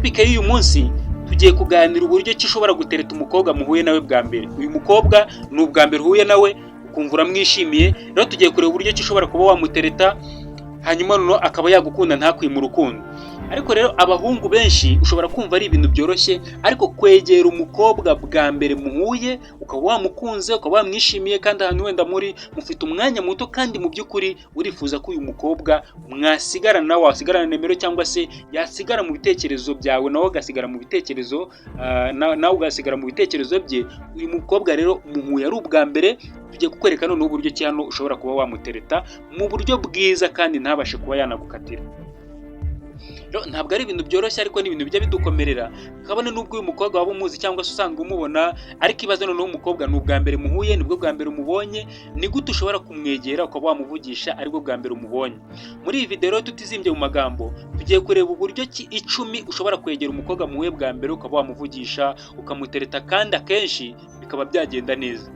Topic y'uyu munsi, tugiye kuganira uburyo ki ushobora gutereta umukobwa muhuye nawe bwa mbere. Uyu mukobwa ni ubwa mbere uhuye nawe, ukumva uramwishimiye. Rero tugiye kureba uburyo ki ushobora kuba wamutereta, hanyuma noneho akaba yagukunda, ntakwime urukundo. Ariko rero abahungu benshi ushobora kumva ari ibintu byoroshye, ariko kwegera umukobwa bwa mbere muhuye, ukaba wamukunze, ukaba wamwishimiye, kandi ahantu wenda muri mufite umwanya muto, kandi mu by'ukuri urifuza ko uyu mukobwa mwasigarana, wasigarana nimero cyangwa se yasigara mu bitekerezo byawe, nawe ugasigara mu bitekerezo, nawe ugasigara mu bitekerezo bye. Uyu mukobwa rero muhuye ari ubwa mbere. Tugiye kukwereka noneho uburyo ki hano ushobora kuba wamutereta mu buryo bwiza kandi ntabashe kuba yanagukatira. Rero ntabwo ari ibintu byoroshye, ariko ni ibintu bijya bidukomerera, kabone n'ubwo uyu mukobwa waba umuzi cyangwa se usanzwe umubona. Ariko ibaze noneho umukobwa ni ubwa mbere muhuye, nibwo bwa mbere umubonye. Ni gute ushobora kumwegera ukaba wamuvugisha aribwo bwa mbere umubonye? Muri iyi video rero, tutizimbye mu magambo, tugiye kureba uburyo ki 10 ushobora kwegera umukobwa muhuye bwa mbere, ukaba wamuvugisha, ukamutereta, kandi akenshi bikaba byagenda neza.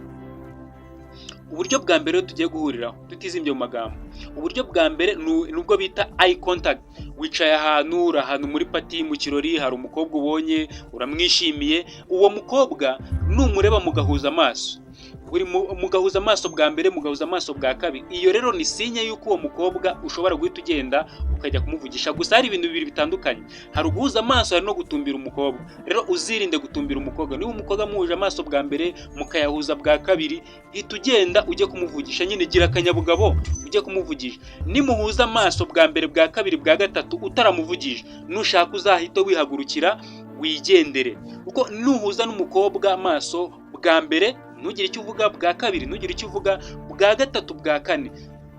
Uburyo bwa mbere rero tugiye guhuriraho, tutizimbye mu magambo, uburyo bwa mbere ni ubwo bita eye contact. Wicaye ahantu, uri ahantu muri party, mu kirori, hari umukobwa ubonye, uramwishimiye. Uwo mukobwa numureba mugahuza amaso, buri mugahuza amaso bwa mbere, mugahuza amaso bwa kabiri, iyo rero ni signe y'uko uwo mukobwa ushobora guhita ugenda ukajya kumuvugisha. Gusa hari ibintu bibiri bitandukanye: hari uguhuza amaso, hari no gutumbira umukobwa. Rero uzirinde gutumbira umukobwa. Niba umukobwa muhuje amaso bwa mbere, mukayahuza bwa kabiri, hita ugenda ujye kumuvugisha nyine, gira akanyabugabo ujye kumuvugisha. Nimuhuza amaso bwa mbere, bwa kabiri, bwa gatatu, utaramuvugisha, nushaka uzahita wihagurukira wigendere, kuko nuhuza n'umukobwa amaso bwa mbere ntugire icyo uvuga, bwa kabiri ntugire icyo uvuga, bwa gatatu, bwa kane,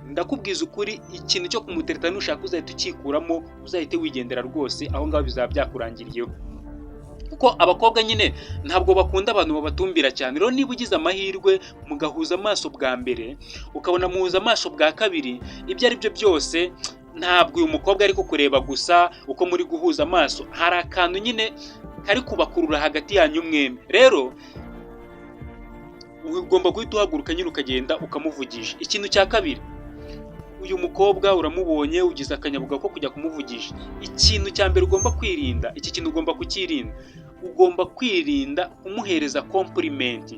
ndakubwiza ukuri, ikintu cyo kumutereta nushaka uzahita ukikuramo, uzahite wigendera rwose. Aho ngaho bizaba byakurangiriyeho, kuko abakobwa nyine ntabwo bakunda abantu babatumbira cyane. Rero niba ugize amahirwe mugahuza amaso bwa mbere, ukabona muhuza amaso bwa kabiri, ibyo ari byo byose ntabwo uyu mukobwa ari kukureba gusa. Uko muri guhuza amaso, hari akantu nyine kari kubakurura hagati yanyu mwembi. Rero ugomba guhita uhaguruka nyine ukagenda ukamuvugisha. Ikintu cya kabiri, uyu mukobwa uramubonye, ugize akanyabugabo ko kujya kumuvugisha. Ikintu cya mbere ugomba kwirinda, iki kintu ugomba kukirinda, ugomba kwirinda kumuhereza compliment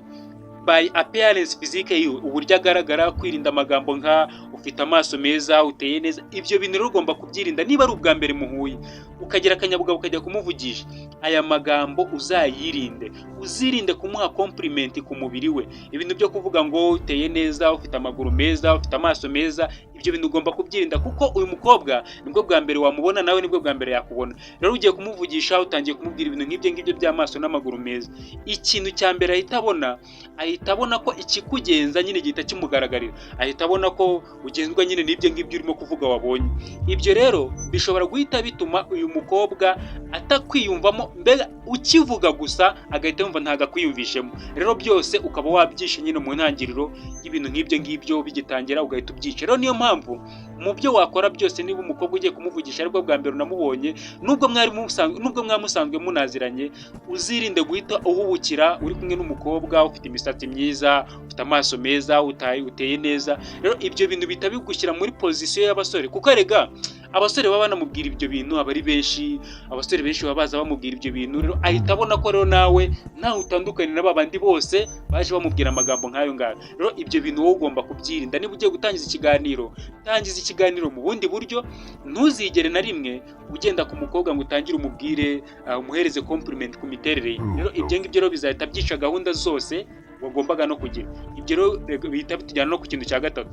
by appearance physique yiwe, uburyo agaragara. Kwirinda amagambo nka "ufite amaso meza", "uteye neza". Ibyo bintu rero ugomba kubyirinda. Niba ari ubwa mbere muhuye, ukagira akanyabugabo ukajya kumuvugisha, aya magambo uzayirinde. Uzirinde kumuha compliment ku mubiri we, ibintu byo kuvuga ngo "uteye neza", "ufite amaguru meza", "ufite amaso meza". Ibyo bintu ugomba kubyirinda, kuko uyu mukobwa nibwo bwa mbere wamubona, nawe nibwo bwa mbere yakubona. Rero ugiye kumuvugisha, utangiye kumubwira ibintu nk'ibyo ngibyo by'amaso n'amaguru meza, ikintu cya mbere ahita abona, ahita abona ko ikikugenza nyine gihita kimugaragarira. Ahita abona ko ugenzwa nyine n'ibyo ngibyo urimo kuvuga wabonye. Ibyo rero bishobora guhita bituma uyu mukobwa atakwiyumvamo. Mbega ukivuga gusa agahita yumva ntabwo akwiyumvishemo. Rero byose ukaba wabyishe nyine mu ntangiriro y'ibintu nk'ibyo ngibyo bigitangira, ugahita ubyica. Rero niyo mpamvu mu byo wakora byose, niba umukobwa ugiye kumuvugisha aribwo bwa mbere unamubonye, nubwo mwari musanzwe munaziranye, uzirinde guhita uhubukira uri kumwe n'umukobwa ufite imisatsi myiza, ufite amaso meza, uteye neza. Rero ibyo bintu bihita bigushyira muri position y'abasore, kuko erega abasore baba banamubwira ibyo bintu aba ari benshi. Abasore benshi baba baza bamubwira ibyo bintu. Rero ahita abona ko rero nawe ntawe utandukanye na babandi bose baje bamubwira amagambo nk'ayo ngayo. Rero ibyo bintu wowe ugomba kubyirinda. Niba ugiye gutangiza ikiganiro, tangiza ikiganiro mu bundi buryo. Ntuzigere na rimwe ugenda ku mukobwa ngo utangire umubwire, umuhereze compliment ku miterere ye. Rero ibyo ngibyo rero bizahita byica gahunda zose wagombaga no kugira. Ibyo rero bihita bitujyana no ku kintu cya gatatu.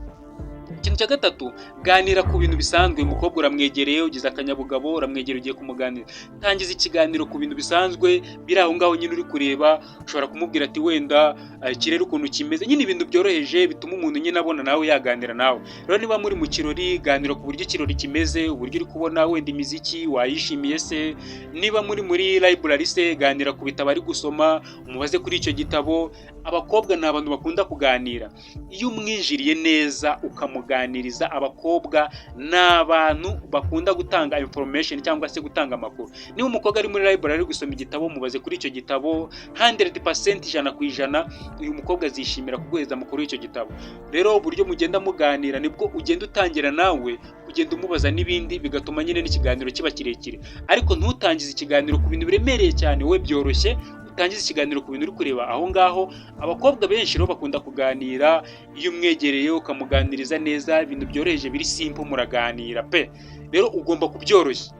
Ikintu cya gatatu, ganira ku bintu bisanzwe. Umukobwa uramwegereye, ugize akanyabugabo, uramwegereye, ugiye kumuganira. Tangiza ikiganiro ku bintu bisanzwe biri aho ngaho nyine uri kureba. Ushobora kumubwira ati wenda ikirere ukuntu kimeze nyine, ibintu byoroheje bituma umuntu nyine abona nawe yaganira nawe. Rero niba muri mu kirori, ganira ku buryo ikirori kimeze, uburyo uri kubona wenda imiziki wayishimiye se. Niba muri muri library se, ganira ku bitabo ari gusoma, umubaze kuri icyo gitabo. Abakobwa ni abantu bakunda kuganira. Iyo umwinjiriye neza ukamuganiriza. kumuganiriza. Abakobwa ni abantu bakunda gutanga information cyangwa se gutanga amakuru. Niba umukobwa ari muri library ari gusoma igitabo, mubaze kuri icyo gitabo. 100%, 100%, uyu mukobwa azishimira kuguhereza amakuru y'icyo gitabo. Rero uburyo mugenda muganira nibwo ugenda utangira nawe ugenda umubaza n'ibindi, bigatuma nyine n'ikiganiro kiba kirekire. Ariko ntutangize ikiganiro ku bintu biremereye cyane, wowe byoroshye, utangize ikiganiro ku bintu uri kureba aho ngaho. Abakobwa benshi rero bakunda kuganira. Iyo umwegereye ukamuganiriza neza ibintu byoroheje, biri simple, muraganira pe. Rero ugomba kubyoroshya.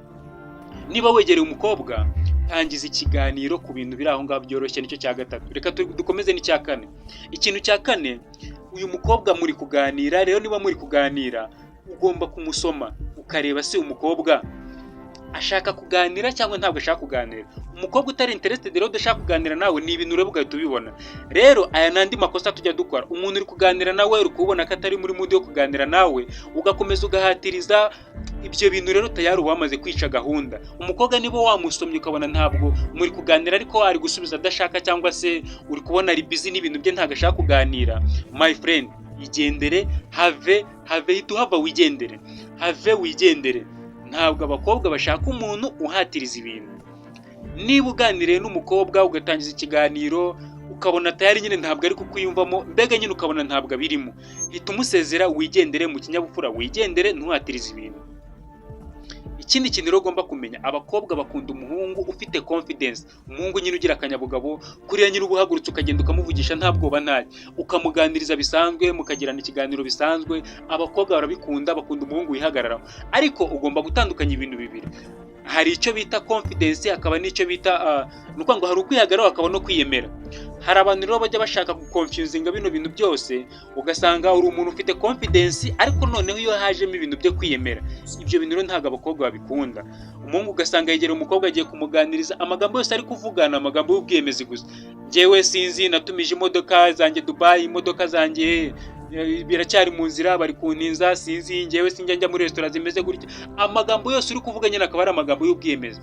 Niba wegereye umukobwa, tangiza ikiganiro ku bintu biri aho ngaho byoroshye. Nicyo cya gatatu. Reka dukomeze n'icya kane. Ikintu cya kane, uyu mukobwa muri kuganira. Rero niba muri kuganira, ugomba kumusoma, ukareba se umukobwa ashaka kuganira cyangwa ntabwo ashaka kuganira. Umukobwa utari interested rero, udashaka kuganira nawe, ni ibintu ureba ugahita ubibona. Rero aya ni andi makosa tujya dukora. Umuntu uri kuganira nawe, uri kubona ko atari muri mood yo kuganira nawe, ugakomeza ugahatiriza. Ibyo bintu rero tayari uba wamaze kwica gahunda. Umukobwa niba wamusomye ukabona ntabwo muri kuganira, ariko ari gusubiza adashaka, cyangwa se uri kubona ari busy n'ibintu bye, ntabwo ashaka kuganira, my friend, igendere. Have have, hita uhava wigendere, have wigendere. Ntabwo abakobwa bashaka umuntu uhatiriza ibintu. Niba uganiriye n'umukobwa, ugatangiza ikiganiro, ukabona tayari nyine ntabwo ari kukwiyumvamo, mbega nyine ukabona ntabwo abirimo, hita umusezera wigendere mu kinyabupfura, wigendere, ntuhatirize ibintu. Ikindi kintu rero ugomba kumenya, abakobwa bakunda umuhungu ufite confidence, umuhungu nyine ugira akanyabugabo. Kuriya nyine uba uhagurutse ukagenda ukamuvugisha nta bwoba, ntacyo, ukamuganiriza bisanzwe, mukagirana ikiganiro bisanzwe. Abakobwa barabikunda, bakunda umuhungu wihagararaho. Ariko ugomba gutandukanya ibintu bibiri: hari icyo bita confidence, hakaba n'icyo bita ni ukuvuga ngo hari ukwihagararaho, hakaba no kwiyemera. Hari abantu rero bajya bashaka guconfusinga bino bintu byose, ugasanga uri umuntu ufite confidence, ariko noneho iyo hajemo ibintu byo kwiyemera, ibyo bintu rero ntabwo abakobwa babikunda. Umuhungu ugasanga yegera umukobwa agiye kumuganiriza, amagambo yose ari kuvugana amagambo y'ubwiyemezi gusa: "Njyewe sinzi, natumije imodoka zanjye Dubai, imodoka zanjye biracyari mu nzira, bari kuntinza, sinzi, njyewe sinjya njya muri resitora zimeze gutya." Amagambo yose uri kuvuga nyine akaba ari amagambo y'ubwiyemezi.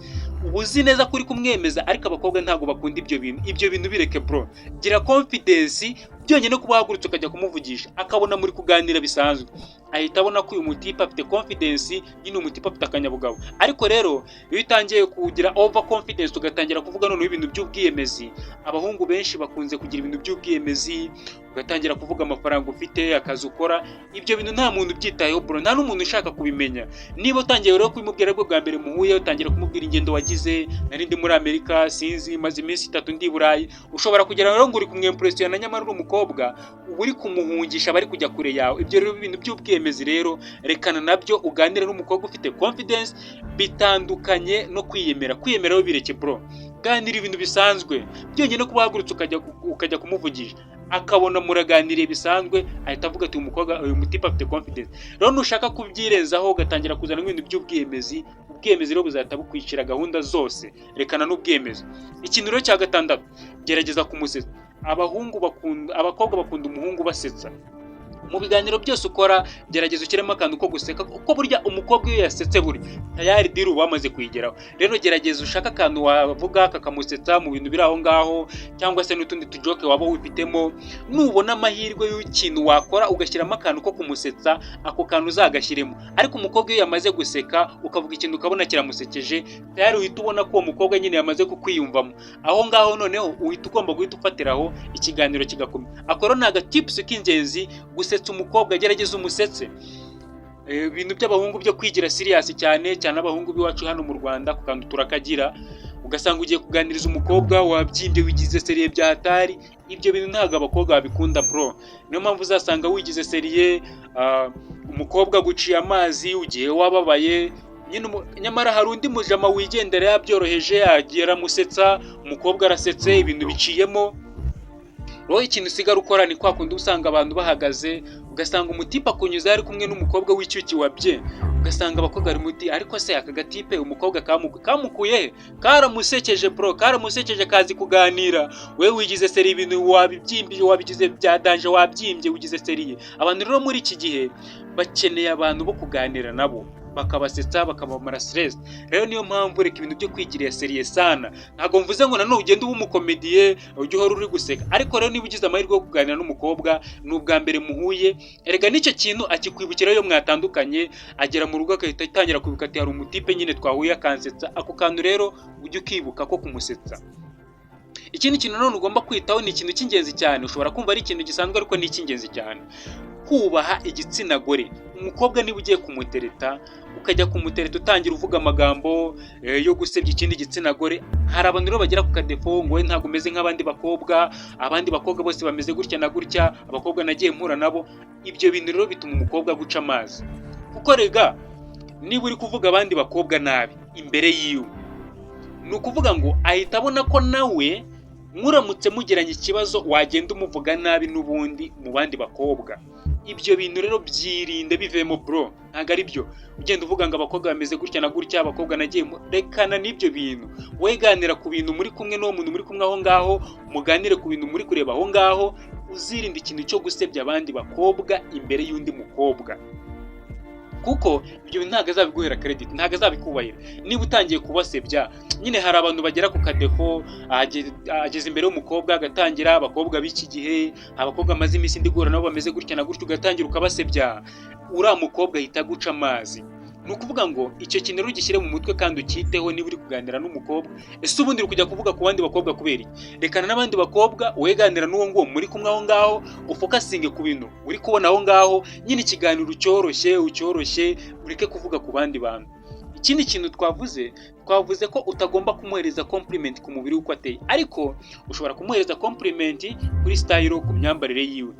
Uba uzi neza ko uri kumwemeza, ariko abakobwa ntabwo bakunda ibyo bintu. Ibyo bintu bireke bro, gira confidence byonyine. Kuba wahagurutse ukajya kumuvugisha, akabona muri kuganira bisanzwe, ahita abona ko uyu mutipe afite confidence nyine, umutipe afite akanyabugabo. Ariko rero iyo utangiye kugira over confidence, ugatangira kuvuga noneho ibintu by'ubwiyemezi, abahungu benshi bakunze kugira ibintu by'ubwiyemezi, ugatangira kuvuga amafaranga ufite, akazi ukora, ibyo bintu nta muntu ubyitayeho bro, nta n'umuntu ushaka kubimenya. Niba utangiye rero kubimubwira bwo bwa mbere muhuye, utangira kumubwira ingendo wagize, "Nari ndi muri Amerika, sinzi, maze iminsi 3 ndi i Burayi," ushobora kugira rero ngo uri kumwimpressiona, nyamara uri umukobwa uba uri kumuhungisha, bari kujya kure yawe. Ibyo rero ibintu by'ubwiyemezi rero rekana nabyo, uganire n'umukobwa ufite confidence. Bitandukanye no kwiyemera. Kwiyemera we bireke bro, ganira ibintu bisanzwe. Byonyine kuba wahagurutse ukajya kumuvugisha, akabona muraganiriye bisanzwe, ahita avuga ati: "Uyu mukobwa, uyu mutipe afite confidence." Rero nushaka kubyirenzaho, ugatangira kuzana ibintu by'ubwiyemezi, ubwiyemezi rero buzahita bukwicira gahunda zose. Rekana n'ubwiyemezi. Ikintu rero cya gatandatu, gerageza kumusetsa. Abahungu bakunda, abakobwa bakunda umuhungu basetsa. Mu biganiro byose ukora, gerageza ushyiremo akantu ko guseka, kuko burya umukobwa iyo yasetse, burya tayari deal uba wamaze kuyigeraho. Rero gerageza ushake akantu wavuga kakamusetsa mu bintu biri aho ngaho, cyangwa se n'utundi tujoke waba wifitemo. Nubona amahirwe y'ikintu wakora ugashyiramo akantu ko kumusetsa, ako kantu uzagashyiremo. Ariko umukobwa iyo yamaze guseka, ukavuga ikintu ukabona kiramusekeje, tayari uhita ubona ko uwo mukobwa nyine yamaze kukwiyumvamo. Aho ngaho noneho uhita ugomba guhita ufatiraho, ikiganiro kigakomeza. Ako rero ni agatips k'ingenzi, gusetsa umukobwa, gerageza umusetse. Ibintu by'abahungu byo kwigira serious cyane cyane, abahungu b'iwacu hano mu Rwanda, ku kantu turakagira, ugasanga ugiye kuganiriza umukobwa wabyimbye, wigize sérieux bya hatari. Ibyo bintu ntabwo abakobwa babikunda bro. Niyo mpamvu uzasanga wigize sérieux, umukobwa aguciye amazi, ugiye wababaye nyine. Nyamara hari undi mujama wigendera yabyoroheje, yagiye aramusetsa, umukobwa arasetse, ibintu biciyemo. Wowe ikintu usigara ukora ni kwa kundi usanga abantu bahagaze, ugasanga umutipe akunyuze ari kumwe n'umukobwa w'icyuki wabye, ugasanga abakobwa bari muti: "Ariko se aka gatipe umukobwa kamukuye he? Karamusekeje bro, karamusekeje, kazi kuganira. We wigize sérieux, ibintu wabibyimbye, wabigize bya danger, wabyimbye, wigize sérieux." Abantu rero muri iki gihe bakeneye abantu bo kuganira nabo. bakabasetsa, bakabamara stress. Rero niyo mpamvu, reka ibintu byo kwigirira sérieux sana. Ntabwo mvuze ngo nanone ugende uba umukomediye, ujye uhora uri guseka, ariko rero niba ugize amahirwe yo kuganira n'umukobwa, ni ubwa mbere muhuye, erega n'icyo kintu akikwibukira. Iyo mwatandukanye, agera mu rugo agahita atangira kwibuka ati: "Hari umutipe nyine twahuye akansetsa." Ako kantu rero ujye ukibuka ko kumusetsa. Ikindi kintu nanone ugomba kwitaho, ni ikintu cy'ingenzi cyane, ushobora kumva ari ikintu gisanzwe ariko ni icy'ingenzi cyane: kubaha igitsina gore. Umukobwa niba ugiye kumutereta, ukajya kumutereta utangira uvuga amagambo yo gusebya ikindi gitsina gore. Hari abantu rero bagera ku kadefo ngo: "We ntabwo umeze nk'abandi bakobwa, abandi bakobwa bose bameze gutya na gutya, abakobwa nagiye mpura nabo." Ibyo bintu rero bituma umukobwa guca amazi, kuko rega niba uri kuvuga abandi bakobwa nabi imbere yiwe, ni ukuvuga ngo ahita abona ko nawe muramutse mugiranye ikibazo wagenda umuvuga nabi n'ubundi mu bandi bakobwa. Ibyo bintu rero byirinde, bivemo bro, ntabwo ari byo. Ugenda uvuga ngo abakobwa bameze gutya na gutya, abakobwa nagiye, rekana n'ibyo bintu. Wowe ganira ku bintu muri kumwe n'uwo muntu muri kumwe aho ngaho, muganire ku bintu muri kureba aho ngaho. Uzirinde ikintu cyo gusebya abandi bakobwa imbere y'undi mukobwa, kuko ibyo bintu ntabwo azabiguhera credit, ntabwo azabikubahira niba utangiye kubasebya nyine. Hari abantu bagera ku kadefo, ageze imbere y'umukobwa agatangira: "Abakobwa b'iki gihe, abakobwa amaze iminsi ndi guhura nabo bameze gutya na gutya," ugatangira ukabasebya, uriya mukobwa ahita aguca amazi. Ni ukuvuga ngo icyo kintu rero ugishyire mu mutwe kandi ucyiteho. Niba uri kuganira n'umukobwa, ese ubundi uri kujya kuvuga ku bandi bakobwa kubera iki? Rekana n'abandi bakobwa, weganira n'uwo nguwo muri kumwe aho ngaho, ufocusinge ku bintu uri kubona aho ngaho nyine. Ikiganiro ucyoroshye, ucyoroshye, ureke kuvuga ku bandi bantu. Ikindi kintu twavuze ko utagomba kumuhereza compliment ku mubiri w'uko ateye, ariko ushobora kumuhereza compliment kuri style, ku myambarire yiwe.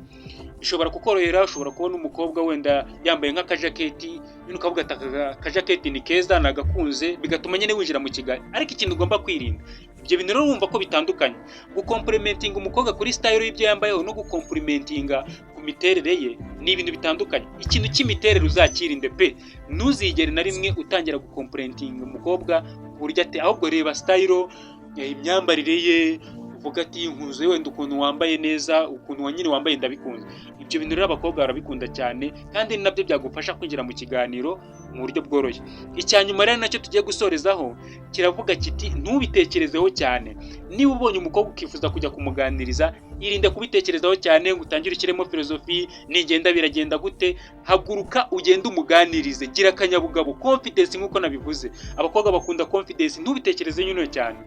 Bishobora kukorohera. Ushobora kubona umukobwa wenda yambaye nk'akajaketi nyine, ukavuga ati: "Aka kajaketi ni keza, nagakunze," bigatuma nyine winjira mu kiganiro. Ariko ikintu ugomba kwirinda, ibyo bintu rero wumva ko bitandukanye: gucomplimentinga umukobwa kuri style y'ibyo yambayeho no gucomplimentinga ku miterere ye ni ibintu bitandukanye. Ikintu cy'imiterere uzakirinde pe. Ntuzigere na rimwe utangira gucomplimentinga umukobwa ku buryo ate, ahubwo reba style, imyambarire ye, uvuga ati: "Nkuze wenda ukuntu wambaye neza, ukuntu nyine wambaye ndabikunze." Ibyo bintu rero abakobwa barabikunda cyane, kandi ni nabyo byagufasha kwinjira mu kiganiro mu buryo bworoshye. Icya nyuma rero nacyo tugiye gusorezaho kiravuga kiti: ntubitekerezeho cyane. Niba ubonye umukobwa ukifuza kujya kumuganiriza, irinde kubitekerezaho cyane ngo utangire ushyiremo filozofi: "Nigenda biragenda gute?" Haguruka ugende umuganirize, gira akanyabugabo, confidence. Nk'uko nabivuze, abakobwa bakunda confidence. Ntubitekereze nyine cyane.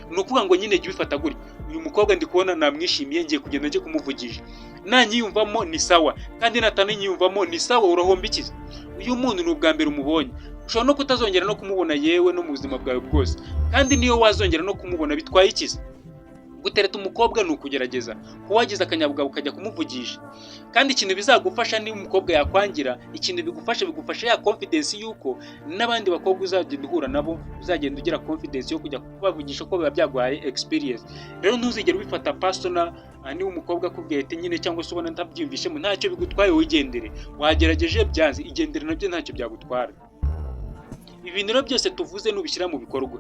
Ni ukuvuga ngo nyine jya ubifata gutya: "Uyu mukobwa ndi kubona namwishimiye, ngiye kugenda njye kumuvugisha. Nanyiyumvamo ni sawa, kandi natananyiyumvamo ni sawa." Urahomba ikize? Uyu muntu ni ubwa mbere umubonye, ushobora no kutazongera no kumubona yewe no mu buzima bwawe bwose. Kandi niyo wazongera no kumubona, bitwaye ikize? Gutereta umukobwa ni ukugerageza kuba wagize akanyabugabo ukajya kumuvugisha. Kandi ikintu bizagufasha, niba umukobwa yakwangira, ikintu bigufasha ya confidence y'uko n'abandi bakobwa uzagenda uhura nabo uzagenda ugira confidence yo kujya kubavugisha, ko biba byaguhaye experience. Rero ntuzigere ubifata personal. Niba umukobwa akubwiye ati nyine, cyangwa se ubona ntabyiyumvishemo, ntacyo bigutwaye, wigendere. Wagerageje byanze, igendere, nabyo ntacyo byagutwara. Ibi bintu rero byose tuvuze, nubishyira mu bikorwa,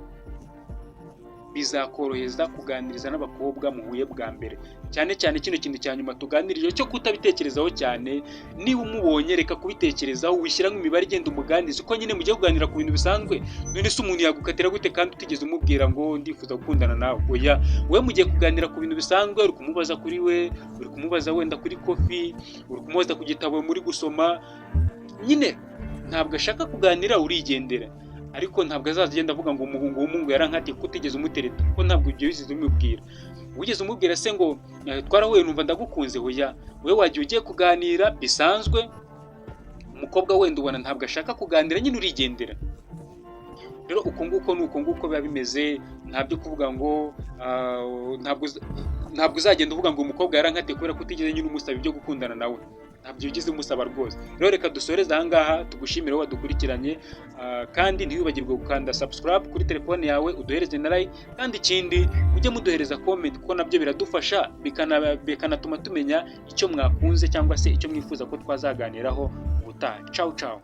bizakorohereza kuganiriza n'abakobwa muhuye bwa mbere, cyane cyane kino kintu cya nyuma tuganirije cyo kutabitekerezaho cyane. Niba umubonye, reka kubitekerezaho, wishyiramo imibare, igenda umuganiriza uko nyine mugiye kuganira ku bintu bisanzwe. None se umuntu yagukatira gute kandi utigeze umubwira ngo "Ndifuza gukundana nawe"? Oya, wowe mugiye kuganira ku bintu bisanzwe, uri kumubaza kuri we, uri kumubaza wenda kuri coffee, uri kumubaza ku gitabo muri gusoma nyine. Ntabwo ashaka kuganira, urigendera. Ariko ntabwo azaza agenda avuga ngo umuhungu w'umuhungu yarankatiye, kuko utigeze umutereta, kuko ntabwo ibyo wigeze umubwira. Wigeze umubwira se ngo "Twarahuye numva ndagukunze"? Hoya, wowe wagiye ugiye kuganira bisanzwe, umukobwa wenda ubona ntabwo ashaka kuganira nyine, urigendera. Rero uko nguko ni uko nguko biba bimeze. Nta byo kuvuga ngo ntabwo uzagenda uvuga ngo umukobwa yarankatiye, kubera ko utigeze nyine umusaba ibyo gukundana nawe, ntabyo wigeze umusaba rwose. Rero reka dusoreze aha ngaha, tugushimire wowe wadukurikiranye, kandi ntiwibagirwe gukanda subscribe kuri telefone yawe, uduhereze na like. Kandi ikindi, ujye muduhereza comment, kuko nabyo biradufasha, bikanatuma tumenya icyo mwakunze cyangwa se icyo mwifuza ko twazaganiraho ubutaha. Ciao ciao.